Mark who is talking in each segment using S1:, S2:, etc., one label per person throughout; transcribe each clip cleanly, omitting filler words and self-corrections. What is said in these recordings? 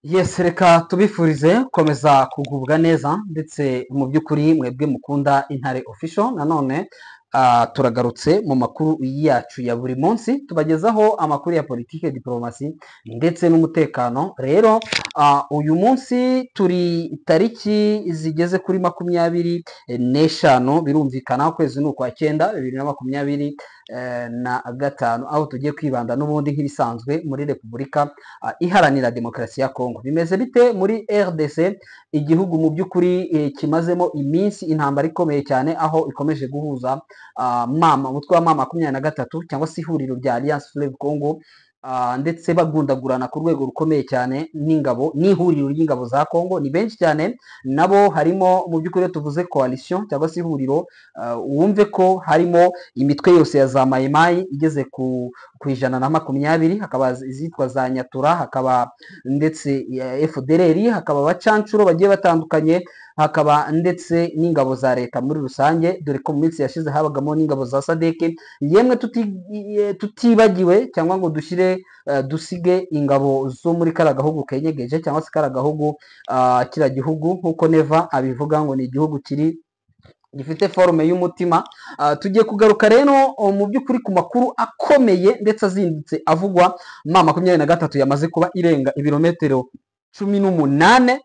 S1: Yes, reka tubifurize komeza kugubwa neza, ndetse mu by'ukuri mwebwe mukunda Intare Official. Nanone turagarutse mu makuru yacu ya buri munsi, tubagezaho amakuru ya politike, diplomasi ndetse n'umutekano. Rero uyu munsi turi tariki zigeze kuri 25, birumvikana ukwezi ni ukwa cyenda 2025, aho tugiye kwibanda n'ubundi nk'ibisanzwe muri Repubulika Iharanira Demokarasi ya Kongo. Bimeze bite muri RDC, igihugu mu by'ukuri kimazemo iminsi intambara ikomeye cyane, aho ikomeje guhuza mama umutwe wa mama 23 cyangwa se ihuriro rya Alliance Fleuve Congo, ndetse bagundagurana ku rwego rukomeye cyane n'ingabo n'ihuriro ry'ingabo za Congo. Ni benshi cyane nabo harimo. Mu by'ukuri iyo tuvuze coalition cyangwa se ihuriro, wumve ko harimo imitwe yose ya za Mayimayi igeze ku 120, hakaba izitwa za Nyatura, hakaba ndetse ya FDLR, hakaba abacancuro bagiye batandukanye, hakaba ndetse n'ingabo za leta muri rusange, dore ko mu minsi yashize habagamo n'ingabo za SADC. Yemwe tutibagiwe cyangwa ngo dushyire dusige ingabo zo muri kariya gahugu kenyegeje, cyangwa se kariya gahugu, kiriya gihugu nk'uko Neva abivuga ngo ni igihugu kiri gifite forme y'umutima. Tugiye kugaruka rero mu by'ukuri ku makuru akomeye ndetse azindutse avugwa. Ma 23 yamaze kuba irenga ibirometero 18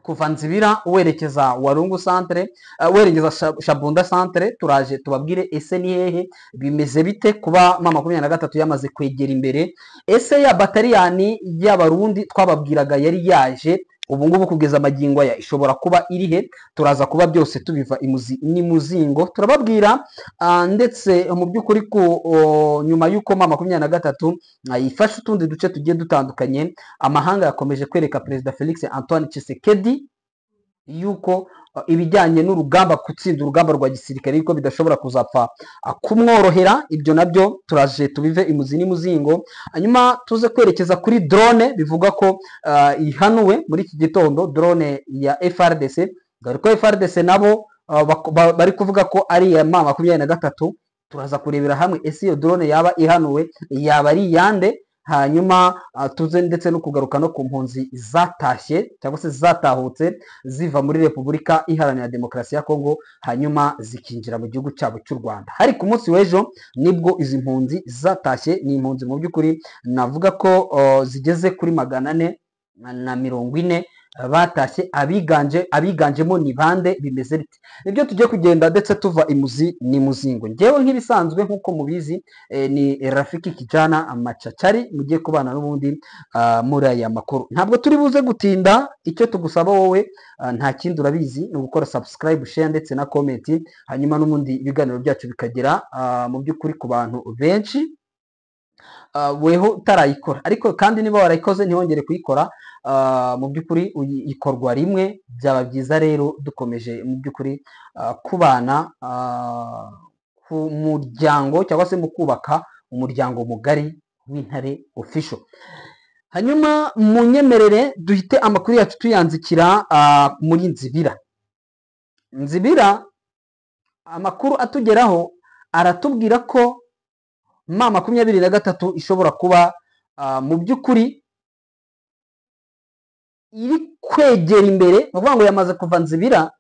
S1: kuva Nzibira werekeza Warungu centre, werekeza Shabunda centre. Turaje tubabwire ese ni hehe, bimeze bite kuba ma 23 yamaze kwegera imbere? Ese ya bataliyani y'Abarundi twababwiraga yari yaje, ubu ngubu kugeza amagingo aya ishobora kuba iri he? Turaza kuba byose tubiva imuzi n'imuzingo, turababwira. Ndetse mu by'ukuri ku nyuma y'uko ma 23 ifashe utundi duce tugiye dutandukanye, amahanga yakomeje kwereka Perezida Felix Antoine Tshisekedi yuko ibijyanye n'urugamba, gutsinda urugamba rwa gisirikare, yuko bidashobora kuzapfa kumworohera. Ibyo nabyo turaje tubive imuzi n'imuzingo, hanyuma tuze kwerekeza kuri drone bivuga ko ihanuwe muri iki gitondo, drone ya FARDC, dore ko FARDC nabo bari kuvuga ko ari iya ma 23. Turaza kurebera hamwe ese iyo drone yaba ihanuwe yaba ari iyande? Hanyuma tuze ndetse no kugaruka no ku mpunzi zatashye cyangwa se zatahutse ziva muri Repubulika Iharanira Demokarasi ya Kongo, hanyuma zikinjira mu gihugu cyabo cy'u Rwanda. Hari ku munsi w'ejo nibwo izi mpunzi zatashye. Ni impunzi mu by'ukuri navuga ko zigeze kuri 440 batashye. Abiganjemo ni bande? Bimeze bite? Nibyo tugiye kugenda ndetse tuva imuzi n'imuzingo. Ngewe nk'ibisanzwe, nk'uko mubizi, ni Rafiki Kijana Amacacari mugiye kubana n'ubundi muri aya makuru. Ntabwo turi buze gutinda. Icyo tugusaba wowe nta kindi, urabizi, ni ugukora subscribe, share ndetse na comment, hanyuma n'ubundi ibiganiro byacu bikagera mu by'ukuri ku bantu benshi. Weho utarayikora, ariko kandi niba warayikoze ntiwongere kuyikora, mu by'ukuri ikorwa rimwe. Byaba byiza rero dukomeje mu by'ukuri kubana ku muryango cyangwa se mu kubaka umuryango mugari w'Intare Official. Hanyuma munyemerere duhite amakuru yacu tuyanzikira muri Nzibira. Nzibira, amakuru atugeraho aratubwira ko ma 23 ishobora kuba mu by'ukuri iri kwegera imbere, ni ukuvuga ngo yamaze kuva Nzibira,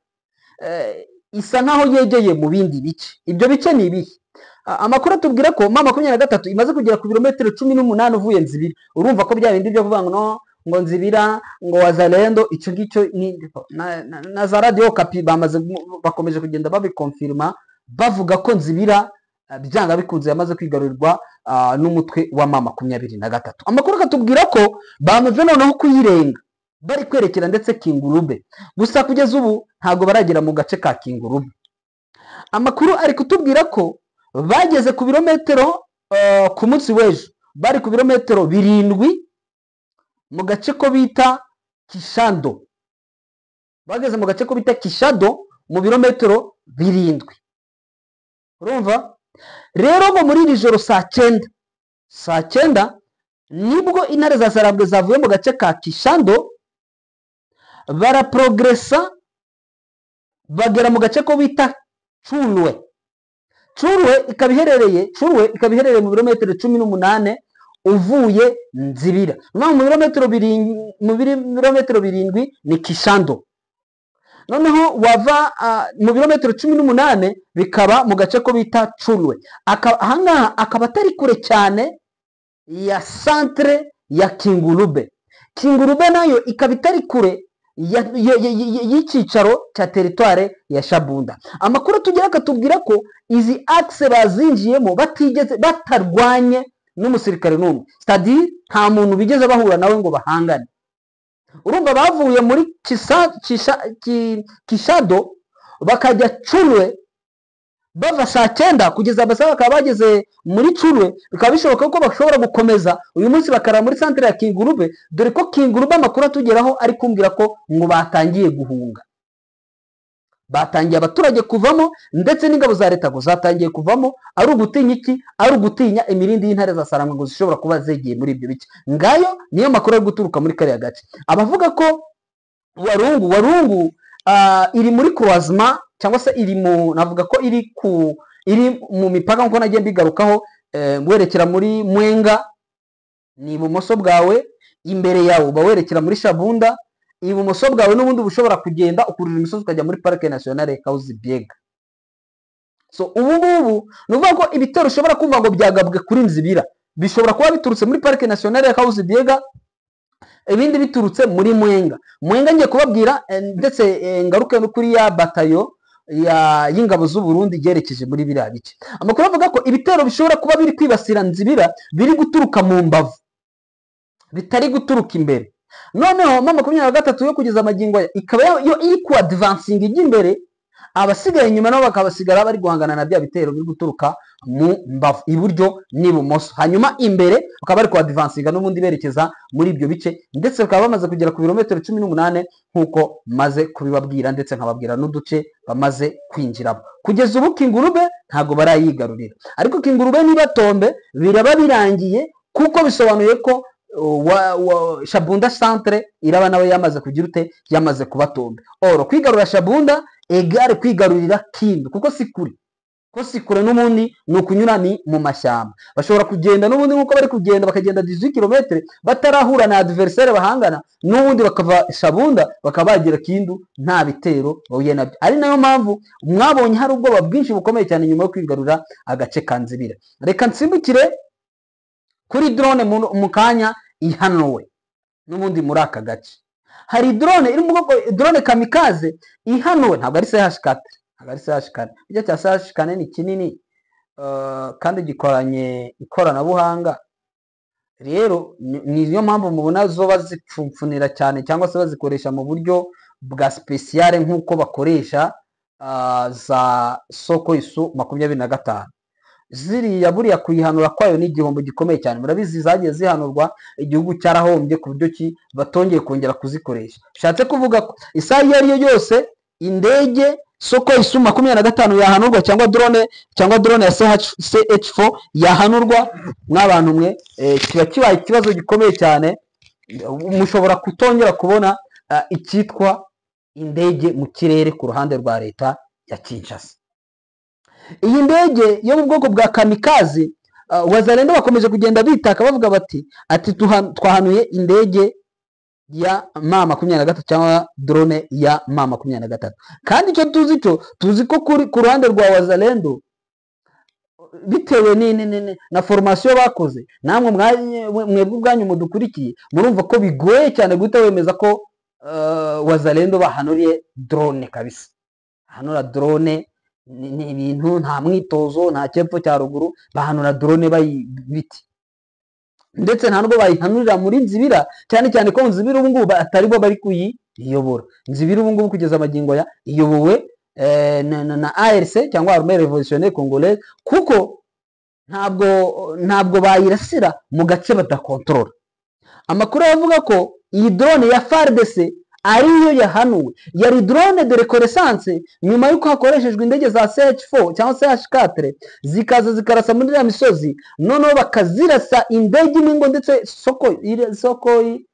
S1: isa nkaho yegeye mu bindi bice. Ibyo bice ni ibihe? Amakuru atubwira ko ma 23 imaze kugera ku birometero 18 uvuye Nzibira. Urumva ko bya bindi byo kuvuga ngo no ngo Nzibira ngo Wazalendo, icyo ngicyo ni na za Radio Okapi bamaze bakomeje kugenda babikonfirma, bavuga ko Nzibira byanga bikunze yamaze kwigarurirwa n'umutwe wa ma 23. Amakuru akatubwira ko bamaze noneho kuyirenga, bari kwerekera ndetse Kingurube, gusa kugeza ubu ntabwo baragera mu gace ka Kingurube. Amakuru ari kutubwira ko bageze ku birometero, ku munsi w'ejo bari ku birometero 7 mu gace ko bita Kishando. Bageze mu gace ko bita Kishado mu birometero 7. Urumva rero ngo muri iri joro saa cyenda, saa cyenda nibwo intare za Sarambwe zavuye mu gace ka Kishando, baraprogresa bagera mu gace ko bita Curwe. Curwe ikaba iherereye mu birometero 18 uvuye Nzibira. Ni mu birometero mu birometero 7 ni Kishando. Noneho wava mu birometero 18 bikaba mu gace ko bita Chulwe. Ahangaha akaba atari kure cyane ya centre ya Kingurube. Kingurube nayo ikaba itari kure y'icyicaro cya teritware ya Shabunda. Amakuru tugira akatubwira ko izi axe bazinjiyemo batigeze batarwanye n'umusirikare n'umwe, c'est-à-dire nta muntu bigeze bahura nawe ngo bahangane. Urumva bavuye muri Kishado bakajya Chulwe, bava saa 9 kugeza amasaha bakaba bageze muri Chulwe. Bikaba bishoboka ko bashobora gukomeza uyu munsi bakarara muri centre ya Kingurube, dore ko Kingurube amakuru atugeraho ari kumbwira ko ngo batangiye guhunga, batangiye abaturage kuvamo, ndetse n'ingabo za leta ngo zatangiye kuvamo. Ari ugutinya iki? Ari ugutinya imirindi y'intare za Sarangwa ngo zishobora kuba zegeye muri ibyo bice. Ngayo niyo makuru ari guturuka muri kariya gace. Abavuga ko Warungu iri muri croisement, cyangwa se iri mu, navuga ko iri mu mipaka nkuko nagiye mbigarukaho, werekera muri Mwenga ni ibumoso bwawe, imbere yawe uba werekera muri Shabunda, ibumoso bwawe n'ubundi uba ushobora kugenda ukurira imisozi ukajya muri Parike Nationale Kahuzi Biega. So ubu ngubu ni ukuvuga ko ibitero ushobora kumva ngo byagabwe kuri Nzibira bishobora kuba biturutse muri Parike Nationale ya Kahuzi Biega, ibindi biturutse muri Mwenga. Mwenga ngiye kubabwira, ndetse ngaruke no kuri ya batayo y'ingabo z'u Burundi yerekeje muri biriya bice. Amakuru avuga ko ibitero bishobora kuba biri kwibasira Nzibira biri guturuka mu mbavu, bitari guturuka imbere. Noneho M23 yo kugeza amagingo aya ikaba yo iri ku advancing ijya imbere, abasigaye inyuma nabo bakabasigara bari guhangana na bya bitero biri guturuka mu mbavu iburyo n'ibumoso. Hanyuma imbere bakaba bari ku advancinga n'ubundi berekeza muri ibyo bice, ndetse bakaba bamaze kugera ku birometero 18 nk'uko maze kubibabwira, ndetse nkababwira n'uduce bamaze kwinjiramo. Kugeza ubu Kingurube ntabwo barayigarurira, ariko Kingurube nibatombe biraba birangiye, kuko bisobanuye ko Shabunda centre iraba nawe yamaze kugira ute, yamaze kubatombe. Oro kwigarura Shabunda égale kwigarurira Kindu, kuko si kure, ko si kure n'ubundi ni ukunyura ni mu mashyamba. Bashobora kugenda n'ubundi nk'uko bari kugenda, bakagenda 18 km batarahura na adversaire bahangana, n'ubundi bakava Shabunda bakaba bagera Kindu nta bitero bahuye nabyo. Ari nayo mpamvu mwabonye hari ubwoba bwinshi bukomeye cyane nyuma yo kwigarura agace ka Nzibira. Reka nsimbukire kuri drone mu kanya ihanuwe n'ubundi muri aka gace. Hari drone iri mu bwoko drone kamikaze ihanuwe, ntabwo ari CH4, ntabwo ari CH4. Icyo cya CH4 ni kinini, kandi gikoranye ikoranabuhanga. Rero niyo mpamvu mubona zo bazipfumfunira cyane, cyangwa se bazikoresha mu buryo bwa spéciale nk'uko bakoresha za Sukhoi Su 25. Ziriya buriya kuyihanura kwayo ni igihombo gikomeye cyane. Murabizi zagiye zihanurwa, igihugu cyarahombye ku buryo ki batongeye kongera kuzikoresha. Bishatse kuvuga ko isaha iyo ari yo yose indege Sukhoi Su 25 yahanurwa, cyangwa drone ya CH4 yahanurwa, mw'abantu mwe, kiba kibaye ikibazo gikomeye cyane. Mushobora kutongera kubona icyitwa indege mu kirere ku ruhande rwa leta ya Kinshasa. Iyi ndege yo mu bwoko bwa kamikaze, Wazalendo bakomeje kugenda bitaka bavuga bati ati twahanuye indege ya M23 cyangwa drone ya M23. Kandi icyo tuzi cyo, tuzi ko ku ruhande rwa Wazalendo, bitewe na formation bakoze, namwe mwebwe ubwanyu mudukurikiye murumva ko bigoye cyane guhita wemeza ko Wazalendo bahanuriye drone kabisa. Hanura drone ni ibintu nta mwitozo, nta cyepfo cya ruguru, bahanura drone bayibiti, ndetse nta nubwo bayihanurira muri Nzibira, cyane cyane ko Nzibira ubu ngubu atari bo bari kuyiyobora. Nzibira ubu ngubu kugeza amagingo aya iyobowe na ARC cyangwa Armée Révolutionnaire Congolaise, kuko ntabwo bayirasira mu gace badakontorora. Amakuru avuga ko iyi drone ya FARDC ariyo yahanuwe, yari drone de reconnaissance, nyuma y'uko hakoreshejwe indege za CH4 cyangwa CH4 zikaza zikarasa muri iriya misozi, noneho bakazirasa indege imwe ngo ndetse Sukhoi.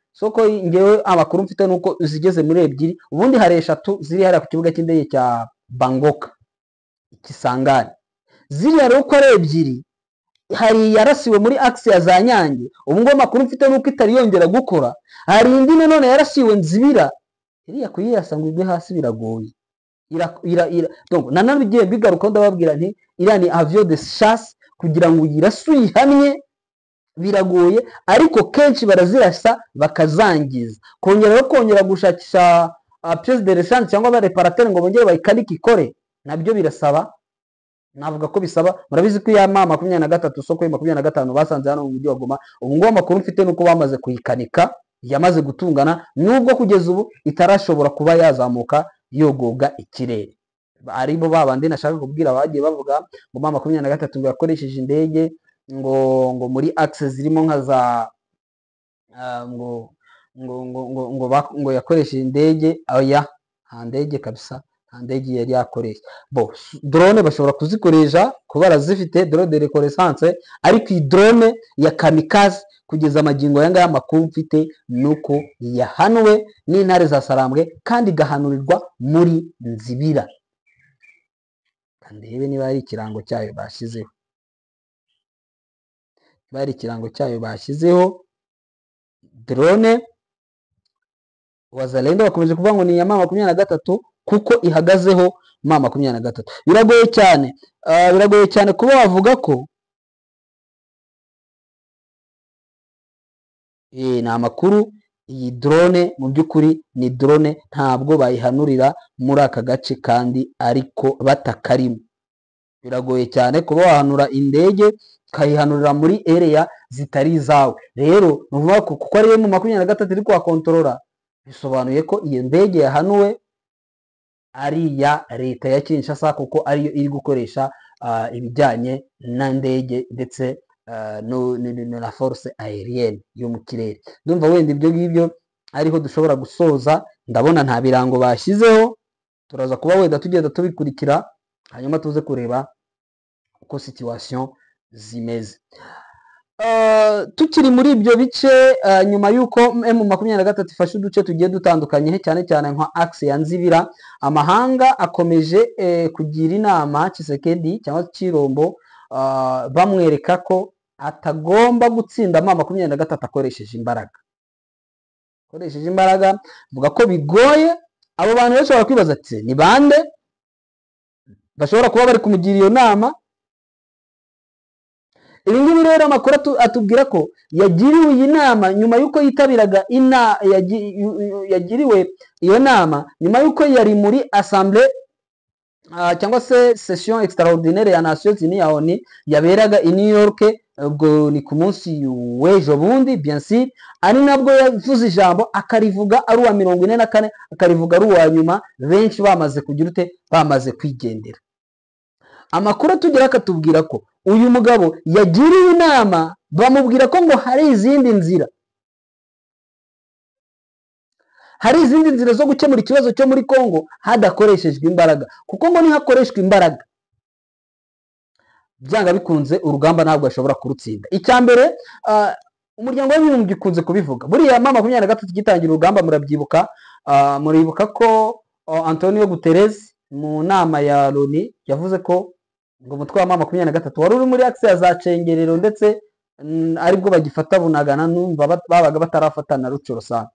S1: Ngewe amakuru mfite nuko zigeze muri ebyiri, ubundi hari eshatu ziri hariya ku kibuga cy'indege cya Bangoka Kisangani. Ziriya rero uko ari ebyiri, Hari yarasiwe muri axe ya za Nyange, ubu ngubu amakuru mfite nuko itari yongera gukora. Hari indi nanone yarasiwe Nzibira, iriya kuyirasa ngo igwe hasi biragoye. Donc nanone bigaruka ndababwira nti iriya ni avion de chasse, kugira ngo uyirase uyihamye biragoye, ariko kenshi barazirasa bakazangiza. Kongera no kongera gushakisha pièce de rechange cyangwa aba réparateur ngo bongere bayikanike ikore, nabyo birasaba, navuga ko bisaba. Murabizi ko iya M23 Sukhoi 25 basanze hano mu mujyi wa Goma, ubu ngubu amakuru mfite nuko bamaze kuyikanika, yamaze gutungana, nubwo kugeza ubu itarashobora kuba yazamuka yogoga ikirere. Aribo babandi nashaka kubwira bagiye bavuga ngo M23 ngo yakoresheje indege ngo muri axe zirimo nka za ngo ngo ngo ngo ngo, ngo yakoresheje indege. Oya, nta ndege kabisa, nta ndege yari yakoresha. Bo drone bashobora kuzikoresha kuba barazifite, drone de reconnaissance, ariko iyi drone ya kamikaze kugeza amagingo aya ngaya amakuru mfite nuko yahanuwe n'intare za Sarambwe kandi igahanurirwa muri Nzibira. Ndebe niba hari ikirango cyayo bashyizeho, niba hari ikirango cyayo bashyizeho. Drone Wazalendo bakomeje kuvuga ngo ni iya M23 kuko ihagazeho M23. Biragoye cyane, biragoye cyane kuba wavuga ko ni amakuru. Iyi drone mu by'ukuri ni drone, ntabwo bayihanurira muri aka gace kandi ariko batakarimo. Biragoye cyane kuba wahanura indege ukayihanurira muri area zitari izawe. Rero ni ukuvuga ko kuko ariyo M23 iri kuhakontorora, bisobanuye ko iyo ndege yahanuwe ari iya leta ya Kinshasa, kuko ariyo iri gukoresha ibijyanye na ndege ndetse na force aérienne yo mu kirere. Ndumva wenda ibyo ngibyo ariho dushobora gusoza. Ndabona nta birango bashyizeho, turaza kuba wenda tugenda tubikurikira, hanyuma tuze kureba uko situation zimeze. Tukiri muri ibyo bice, nyuma y'uko M23 ifashe uduce tugiye dutandukanye, cyane cyane nka axe ya Nzibira, amahanga akomeje kugira inama Tshisekedi cyangwa Chirombo, bamwereka ko atagomba gutsinda M23 akoresheje imbaraga. Akoresheje imbaraga, vuga ko bigoye. Abo bantu bashobora kwibaza ati ni bande bashobora kuba bari kumugira iyo nama? Ibi ngibi rero amakuru atubwira ko yagiriwe iyi nama nyuma y'uko yitabiraga yagiriwe iyo nama nyuma y'uko yari muri assemblée cyangwa se session extraordinaire ya Nations Unies ya ONU yaberaga i New York, ubwo ni ku munsi w'ejo bundi, bien sûr, ari nabwo yavuze ijambo akarivuga ari uwa 44, akarivuga ari uwa nyuma, benshi bamaze kugira ute, bamaze kwigendera. Amakuru atugera akatubwira ko uyu mugabo yagiriwe inama, bamubwira ko ngo hari izindi nzira, hari izindi nzira zo gukemura ikibazo cyo muri Kongo hadakoreshejwe imbaraga, kuko ngo nihakoreshwa imbaraga byanga bikunze urugamba ntabwo ashobora kurutsinda. Icya mbere, umuryango w'abibumbye ukunze kubivuga, buriya M23 gitangira urugamba murabyibuka, muribuka ko Antonio Guterres mu nama ya Loni yavuze ko ngo umutwe wa M23 wari uri muri axe ya za Cengerero, ndetse aribwo bagifata Bunagana, numva babaga batarafatana Rucuro sana.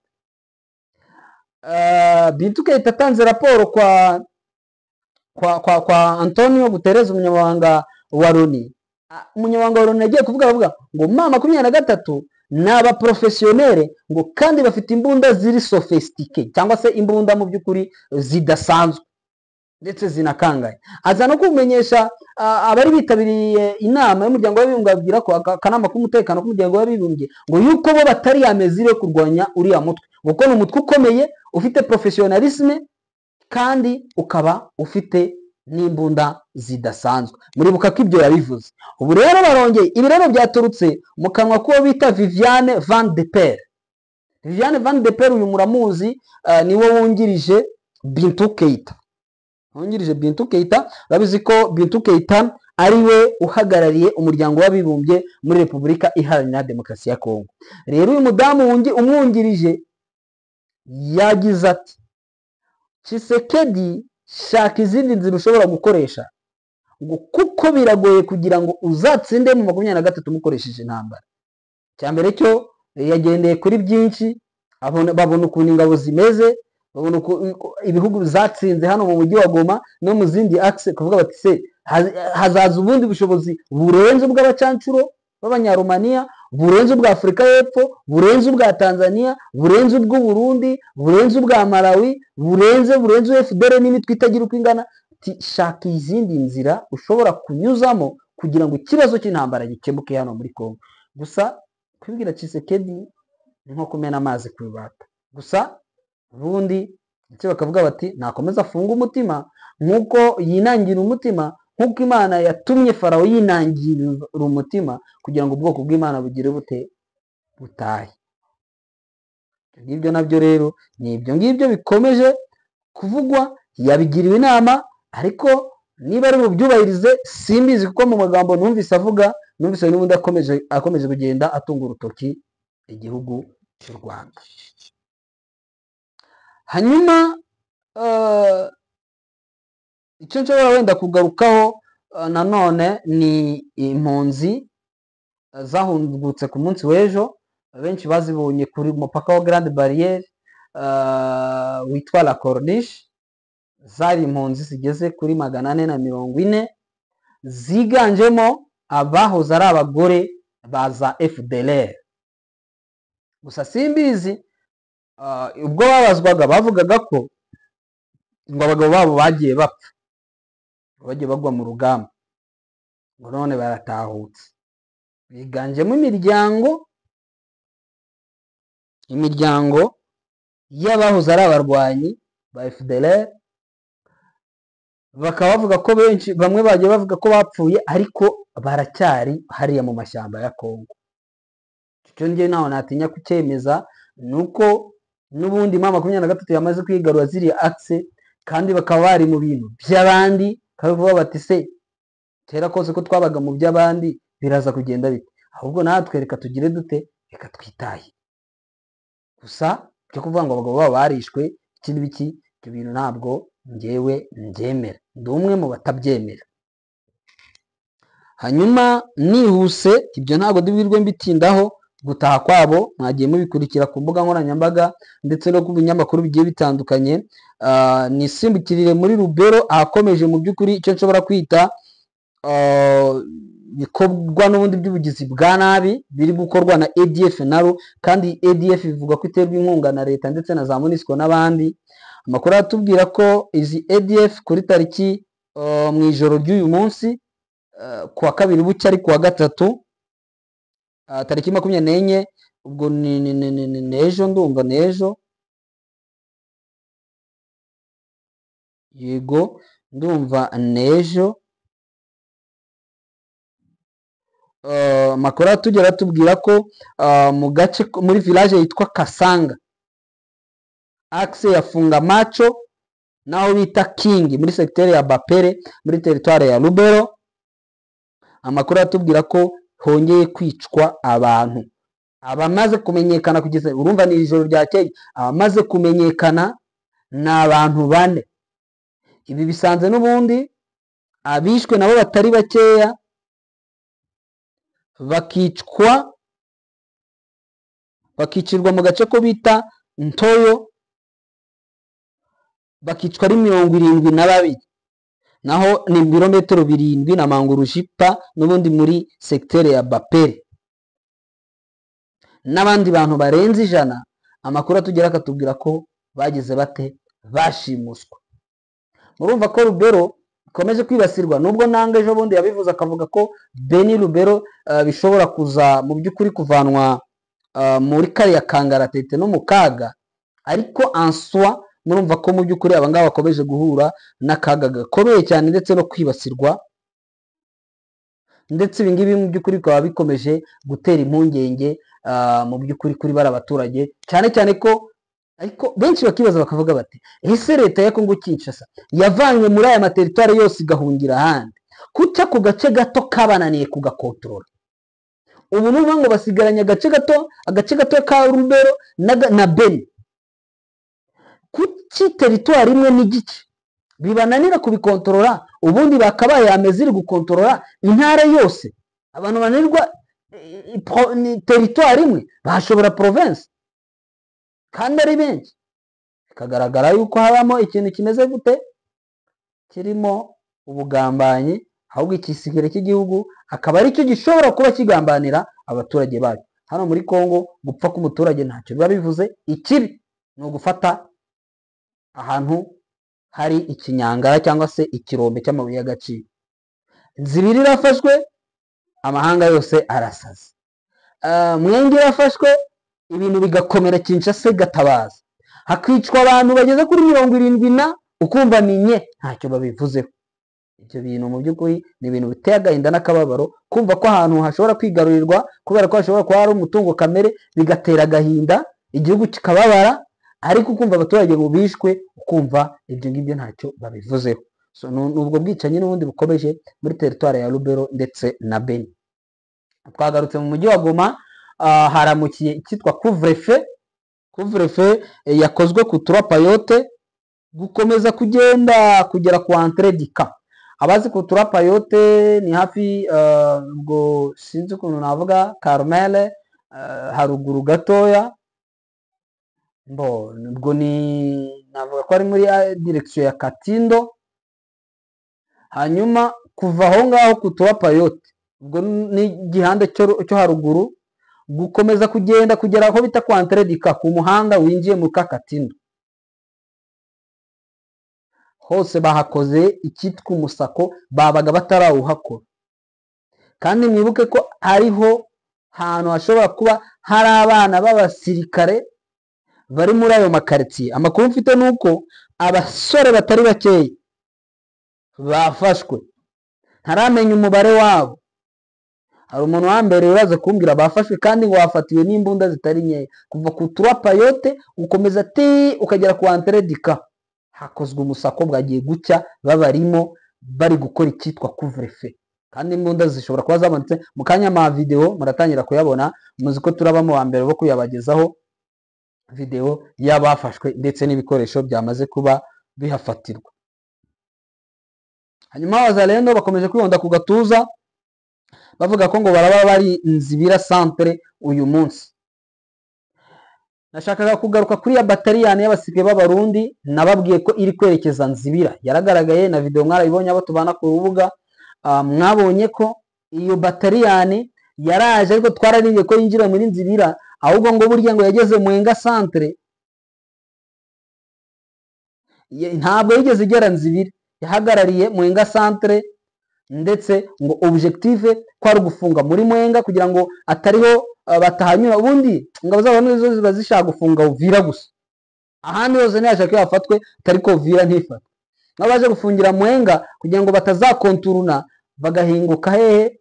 S1: Bintou Keita atanze raporo kwa Antonio Guterres, umunyamabanga wa Loni. Umunyamabanga wa Loni yagiye kuvuga avuga ngo M23 ni abaprofessionnel, ngo kandi bafite imbunda ziri sophistiqué cyangwa se imbunda mu by'ukuri zidasanzwe ndetse zinakangaye. Aza no kumenyesha abari bitabiriye inama y'umuryango w'abibumbye, ababwira ko akanama k'umutekano k'umuryango w'abibumbye ngo yuko bo batari yamezire kurwanya uriya mutwe, kuko ni umutwe ukomeye ufite professionnalisme kandi ukaba ufite n'imbunda zidasanzwe. Muribuka ko ibyo yabivuze. Ubu rero barongeye, ibi rero byaturutse mu kanwa k'uwo bita Viviane Van de Per. Viviane Van de Per uyu muramuzi, niwe wungirije Bintou Keita. Wungirije Bintou Keita, urabizi ko Bintou Keita ari we uhagarariye umuryango w'abibumbye muri Repubulika Iharanira Demokarasi ya Kongo. Rero uyu mudamu umwungirije yagize ati Tshisekedi, shaka izindi nzira ushobora gukoresha Ngo kuko biragoye kugira ngo uzatsinde mu 23 mukoresheje intambara. Cya mbere cyo yagendeye kuri byinshi, babona ukuntu ingabo zimeze, babona ibihugu zatsinze hano mu mujyi wa Goma no mu zindi axe, kuvuga bati se hazaza ubundi bushobozi burenze ubw'abacancuro b'Abanyaromaniya, burenze ubwa Afurika y'Epfo, burenze ubwa Tanzania, burenze ubw'u Burundi, burenze ubwa Malawi, burenze FDL n'imitwe itagira uko ingana. Shaka izindi nzira ushobora kunyuzamo kugira ngo ikibazo cy'intambara gikemuke hano muri Kongo. Gusa kwibwira Tshisekedi ni nko kumena amazi ku bibata. Gusa ubundi ndetse bakavuga bati nakomeza afunga umutima nk'uko yinangira umutima, nk'uko Imana yatumye Farawo yinangira umutima kugira ngo ubwoko bw'Imana bugire bute butahe. Ibyo nabyo rero ni ibyo ngibyo bikomeje kuvugwa. Yabigiriwe inama, ariko niba ari bubyubahirize simbizi, kuko mu magambo numvise avuga, numvise n'ubundi akomeje kugenda atunga urutoki igihugu cy'u Rwanda. Hanyuma icyo nshobora wenda kugarukaho nanone ni impunzi zahungutse ku munsi w'ejo. Benshi bazibonye kuri mupaka wa Grande Barriere witwa La Corniche. Zari impunzi zigeze kuri 440, ziganjemo abahoze ari abagore ba za FDLR. Gusa simbizi, ubwo babazwaga bavugaga ko ngo abagabo babo bagiye bapfa, bagiye bagwa mu rugamba, ngo none baratahutse. Biganjemo imiryango y'abahoze ari abarwanyi ba FDLR, bakaba bavuga ko benshi, bamwe bagiye bavuga ko bapfuye ariko baracyari hariya mu mashyamba ya Kongo. Icyo ngiye naho natinya kucyemeza nuko n'ubundi mama 23 yamaze kwigarura ziriya axe, kandi bakaba bari mu bintu by'abandi, kavuga bati se kera kose ko twabaga mu by'abandi biraza kugenda bite? Ahubwo natwe reka tugire dute, reka twitaye. Gusa cyo kuvuga ngo abagabo babo barishwe iki n'ibiki, ibyo bintu ntabwo ngewe mbyemera, ndi umwe mu batabyemera. Hanyuma nihuse, ibyo ntabwo ndibwirwe mbitindaho. Gutaha kwabo mwagiye mubikurikira ku mbuga nkoranyambaga ndetse no ku binyamakuru bigiye bitandukanye. Nisimbukirire muri Rubero ahakomeje mu by'ukuri icyo nshobora kwita bikorwa n'ubundi by'ubugizi bwa nabi biri gukorwa na ADF naro, kandi ADF bivuga ko iterwa inkunga na leta ndetse na za MONUSCO n'abandi. Amakuru atubwira ko izi ADF kuri tariki mu ijoro ry'uyu munsi kuwa kabiri bucya ari kuwa gatatu tariki 24, ubwo ni ejo, ndumva ni ejo, yego ndumva ni ejo. Amakuru atugera atubwira ko mu gace muri village yitwa Kasanga, axe ya Fungamacho naho bita King muri secteur ya Bapere muri territoire ya Lubero, amakuru atubwira ko hongeye kwicwa abantu abamaze kumenyekana kugeza urumva ni ijoro ryakeye, abamaze kumenyekana ni abantu 4. Ibi bisanze n'ubundi abishwe nabo batari bakeya, bakicwa bakicirwa mu gace ko bita Ntoyo, bakicwa ari 72, naho ni ibirometero 7 na Mangurujipa n'ubundi muri secteur ya Bapere, n'abandi bantu barenze 100. Amakuru atugera akatubwira ko bagize bate, bashimuswa. Murumva ko Rubero ikomeje kwibasirwa, nubwo nanga ejo bundi yabivuze akavuga ko Beni Rubero bishobora kuza mu by'ukuri kuvanwa muri kariya kangaratete no mu kaga, ariko answa murumva ko mu by'ukuri abangaba bakomeje guhura n'akaga gakomeye cyane ndetse no kwibasirwa, ndetse ibi ngibi mu by'ukuri bikaba bikomeje gutera impungenge mu by'ukuri kuri bari abaturage, cyane cyane ko ariko benshi bakibaza bakavuga bati ese leta ya Kongo Kinshasa yavanywe muri aya materitware yose igahungira ahandi, kuki ako gace gato kabananiye kugakontorora? Ubu n'ubu ngo basigaranye agace gato ka Rubero na Beni. Kuki teritwari imwe n'igice Bibananira kubikontorora. Ubundi bakabaye ameziri gukontorora intara yose. Abantu bananirwa territoire imwe bashobora province kandi ari benshi. Bikagaragara yuko habamo ikintu kimeze gute, kirimo ubugambanyi, ahubwo igisirikare cy'igihugu akaba aricyo gishobora kuba kigambanira abaturage bacu. Hano muri Kongo gupfa k'umuturage ntacyo biba bivuze, ikibi ni ugufata ahantu hari ikinyangara cyangwa se ikirombe cy'amabuye y'agaciro. Nzibiri irafashwe, amahanga yose arasaze. Mwenge irafashwe, ibintu bigakomera, Kinshasa igatabaza, hakicwa abantu bageze kuri 70 na ukumva ninye ntacyo babivuzeho. Ibyo bintu mu by'ukuri ni ibintu biteye agahinda n'akababaro, kumva ko ahantu hashobora kwigarurirwa kubera ko hashobora kuba hari umutungo kamere, bigatera agahinda, igihugu kikababara, ariko ukumva abaturage ngo bishwe, ukumva ibyo ngibyo ntacyo babivuzeho. So nubwo bwicanyi n'ubundi bukomeje muri teritwari ya Lubero ndetse na Beni. Twagarutse mu mujyi wa Goma, haramukiye icyitwa couvre-feu. Couvre-feu yakozwe ku turapayote gukomeza kugenda kugera ku entrée du camp. Abazi ku turapayote ni hafi, ubwo sinzi ukuntu navuga, Carmel, haruguru gatoya, ubwo ni navuga ko ari muri direction ya Katindo. Hanyuma kuva aho ngaho ku turapayote, ubwo ni igihande cyo haruguru, gukomeza kugenda kugera aho bita ku entrée du camp, ku muhanda winjiye mu Katindo, hose bahakoze icyitwa umusako, babaga batarawuhakora. Kandi mwibuke ko hariho hantu hashobora kuba hari abana b'abasirikare bari muri ayo makaritsiye. Amakuru mfite ni uko abasore batari bakeya bafashwe, ntaramenya umubare wabo. Hari umuntu wa mbere uraza kumbwira bafashwe kandi ngo bafatiwe n'imbunda zitari nkeya, kuva ku turapayote ukomeza ti ukagera ku entrée du camp, hakozwe umusako, bwagiye gucya babarimo bari gukora icyitwa couvre-feu. Kandi imbunda zishobora kuba zabonetse mu kanya. Ma video muratangira kuyabona, muzi ko turaba mu wa mbere bo kuyabagezaho, video y'abafashwe ndetse n'ibikoresho byamaze kuba bihafatirwa. Hanyuma Wazalendo bakomeje kwihonda ku gatuza, bavuga ko ngo baraba bari Nzibira centre uyu munsi. Nashakaga kugaruka kuri ya bataliyani y'abasirikare b'Abarundi, nababwiye ko iri kwerekeza Nzibira. Yaragaragaye na video mwarayibonye abo tubana ku rubuga, mwabonye ko iyo bataliyani yaraje, ariko twararindiriye ko yinjira muri Nzibira, ahubwo ngo burya ngo yageze Mwenga centre, ntabwo yigeze igera Nzibira, yahagarariye Mwenga centre, ndetse ngo objective ko ari ugufunga muri Mwenga kugira ngo atariho batahanyura. Ubundi ingabo z'Abarundi zo ziba zishaka gufunga Uvira gusa, ahandi hose ntiyashaka ko hafatwe, atari ko Uvira ntifatwe. Nabo baje gufungira Mwenga kugira ngo batazakonturuna bagahinguka hehe,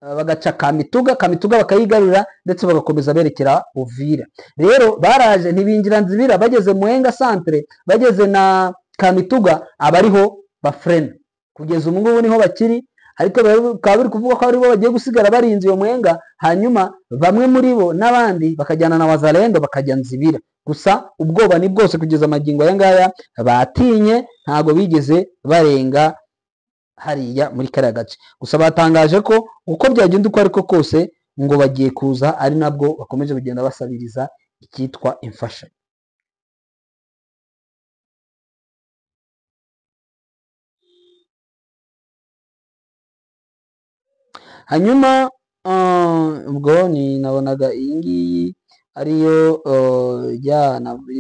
S1: bagaca Kamituga, Kamituga bakayigarurira, ndetse bagakomeza berekera Uvira. Rero baraje ntibinjira Nzibira, bageze Mwenga centre, bageze na Kamituga, abariho bafrena. Kugeza ubu ngubu niho bakiri, ariko bikaba biri kuvuga ko aribo bagiye gusigara barinze iyo Mwenga, hanyuma bamwe muri bo n'abandi bakajyana na Wazalendo bakajya Nzibira. Gusa ubwoba ni bwose kugeza amagingo aya ngaya, batinye, ntago bigeze barenga hariya muri kariya gace. Gusa batangaje ko uko byagenda uko ariko kose ngo bagiye kuza, ari nabwo bakomeje kugenda basabiriza icyitwa imfashanyo. Hanyuma ubwo ni nabonaga iyi ngiyi ariyo ya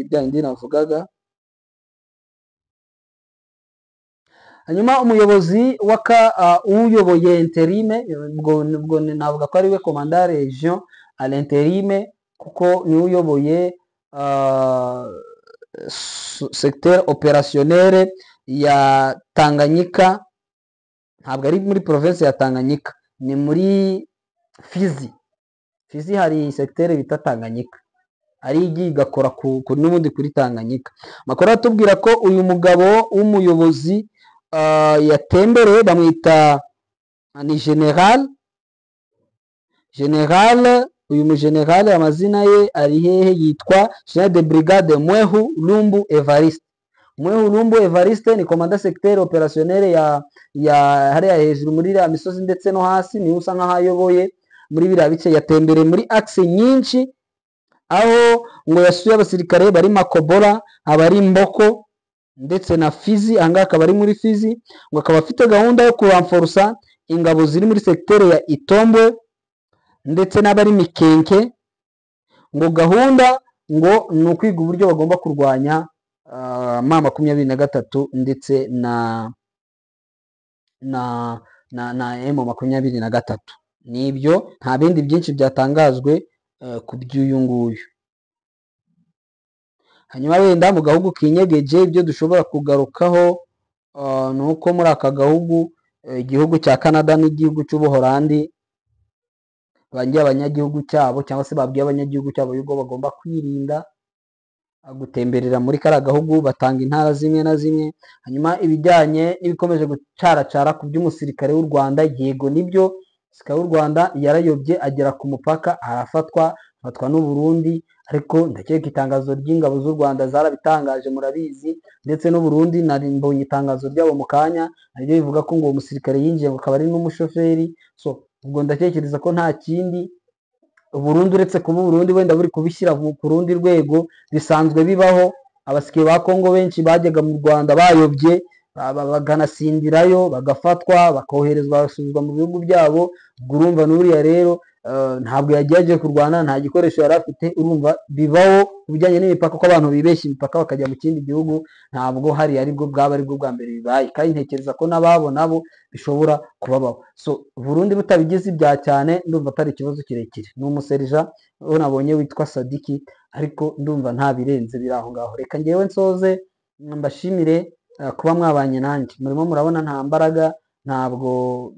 S1: bya navugaga. Hanyuma umuyobozi uyoboye interime, ubwo navuga ko ari we commandant region à l'interime, kuko niwe uyoboye secteur opérationnel ya Tanganyika. Ntabwo ari muri province ya Tanganyika, ni muri Fizi. Fizi hari secteur bita Tanganyika, ari igiye igakora n'ubundi kuri Tanganyika. Makuru atubwira ko uyu mugabo w'umuyobozi yatembereye, bamwita ni general. General, uyu mu general amazina ye ari hehe? Yitwa General de Brigade Mwehu Lumbu Evariste. Mwehurumbu Evariste ni commandant secteur opérationnel ya hariya hejuru muri iriya misozi ndetse no hasi, niwe usa nkaho ayoboye muri biriya bice. Yatembereye muri axe nyinshi, aho ngo yasuye abasirikare bari Makobola, abari Mboko ndetse na Fizi. Ahangaha akaba ari muri Fizi. Ngo akaba afite gahunda yo kuramforusa ingabo ziri muri secteur ya Itombwe ndetse n'abari Mikenke. Ngo gahunda ngo ni ukwiga uburyo bagomba kurwanya M23 ndetse na M23. Nibyo, nta bindi byinshi byatangajwe ku by'uyu nguyu. Hanyuma wenda mu gahugu kinyegeje, ibyo dushobora kugarukaho ni uko muri aka gahugu, igihugu cya Canada n'igihugu cy'Ubuholandi bangiye abanyagihugu cyabo, cyangwa se babwiye abanyagihugu cyabo yuko bagomba kwirinda gutemberera muri kariya gahugu, batanga intara zimwe na zimwe. Hanyuma ibijyanye n'ibikomeje gucaracara ku by'umusirikare w'u Rwanda, yego nibyo, umusirikare w'u Rwanda yarayobye agera ku mupaka arafatwa, afatwa n'u Burundi. Ariko ndakeka itangazo ry'ingabo z'u Rwanda zarabitangaje, murabizi, ndetse n'u Burundi nari mbonye itangazo ryabo mu kanya, naryo rivuga ko ngo uwo musirikare yinjiye, ngo akaba ari n'umushoferi. So ubwo ndatekereza ko nta kindi Burundi, uretse kuba Burundi wenda buri kubishyira ku rundi rwego, bisanzwe bibaho. Abasirikare ba Kongo benshi bajyaga mu Rwanda bayobye, bakanasindirayo, bagafatwa, bakoherezwa, bagasubizwa mu bihugu byabo. Ubwo urumva n'uriya rero ntabwo yagiye agiye kurwana, nta gikoresho yari afite. Urumva bibaho ku bijyanye n'imipaka, ko abantu bibeshya imipaka bakajya mu kindi gihugu. Ntabwo hariya aribwo bwaba aribwo bwa mbere bibaye, kandi ntekereza ko n'ababo nabo bishobora kubabaho. So Burundi butabigize ibya cyane, ndumva atari ikibazo kirekire. Ni umuserija uwo nabonye witwa Sadiki, ariko ndumva nta birenze biri aho ngaho. Reka ngewe nsoze mbashimire kuba mwabanye nanjye. Murimo murabona nta mbaraga, ntabwo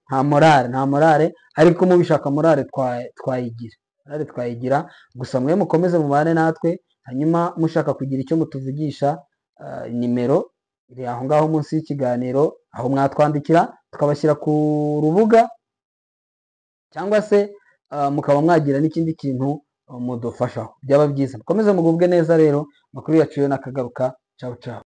S1: nta morale, ariko mubishaka morale twayigira, morale twayigira. Gusa mwe mukomeze mubane natwe. Hanyuma mushaka kugira icyo mutuvugisha, nimero iri aho ngaho munsi y'ikiganiro, aho mwatwandikira tukabashyira ku rubuga, cyangwa se mukaba mwagira n'ikindi kintu mudufashaho, byaba byiza. Mukomeze mugubwe neza rero. Amakuru yacu yo nakagaruka. Ciao ciao.